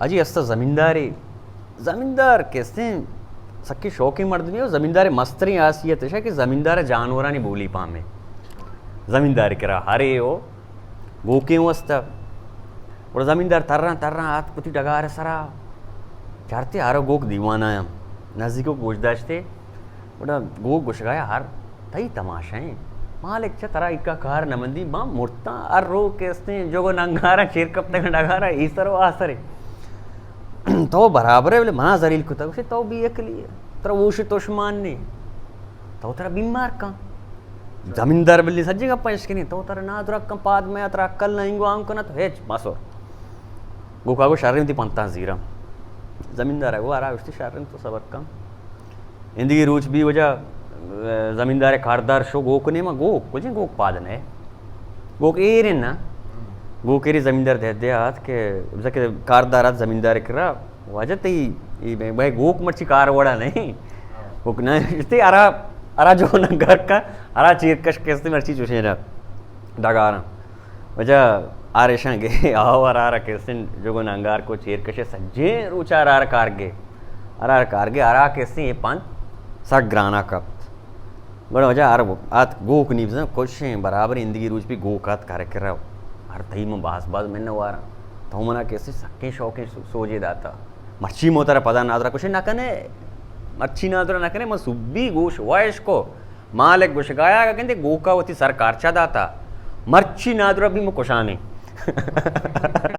اجی است زمینداری، زمیندار کستیں سکی شوقیں مردمی و زمیندار مستریں آسیت ہے کہ زمیندار جانورانی بولی پامے۔ زمیندار کرا ہرے ہو گوکیں وستا۔ اور زمیندار تران تران آت پتی ڈگار سرا چارتے آرو گوک دیوانا ہم نزدیک گوش داشتے۔ گڑا گوک گوشگایا ہر تئی تماشا ایں۔ مالک چہ ترا اکا کار نہ مندی، ما مرتاں ہر رو کہ استیں جوگ و ننگاراں چیر کپتگ ڈگاراں ای سر و آ سرے۔ تو برابر ہے بلے منا ذلیل کتگ۔ گوشے تو بی عقلی ہے، ترا ہوش توشمان نے، تو ترا بیمار کن۔ زمیندار بلی سجے گپا اشکنی، تو ترا نادرک کن، پاد میں ترا عقل نہ انگو آن کنا تو ہچ مسور۔ گوکا گو شریں تی پنتاں زیرم۔ زمیندار گو آرا گوشتی شریں تو صبر کن۔ اندگی روچ بی وجہ، اه، زمیندار کاردار شو گوک نیما گوک، کجیں گوک پاد نئے۔ گوک ایرن نا۔ گوک ایری زمیندار دہ دہ آت کہ، بزا کہ کاردار آت زمیندار کرا، واجہ تئی، ای بے، بے گوک مرچی کار وڑا نہیں۔ گوک نہ، اشتے ارا، ارا جو نہ گھر کا، ارا چیر کش کستے مرچی چوشیں نا۔ ڈگاراں۔ وجہ آریشاں گے، آو ارا ارا کسن جوگو ننگار کو چیر کشے سجیں روچا ارا ارا کار گے۔ ارا ارا کار گے، ارا کسیں اے پنت سک گرانا کپت۔ گڑا وجہ ہر آت گوک نی بزن کشیں برابر اندگی روچ بی گوک آت کار کرا۔ ہر تئی من باز باز من واراں۔ تو منا کسے سکیں شوقیں سو-، سوجے داتا۔ مرچی مو ترا پدا نادرا کشے نہ کنے۔ مرچی نادرا نہ کنے، من سبی گوش وائش کو۔ مالک گوشگایا اگہ گندے گوکا وتی سر کارچا داتا۔ مرچی نادرا بی مو کشانے۔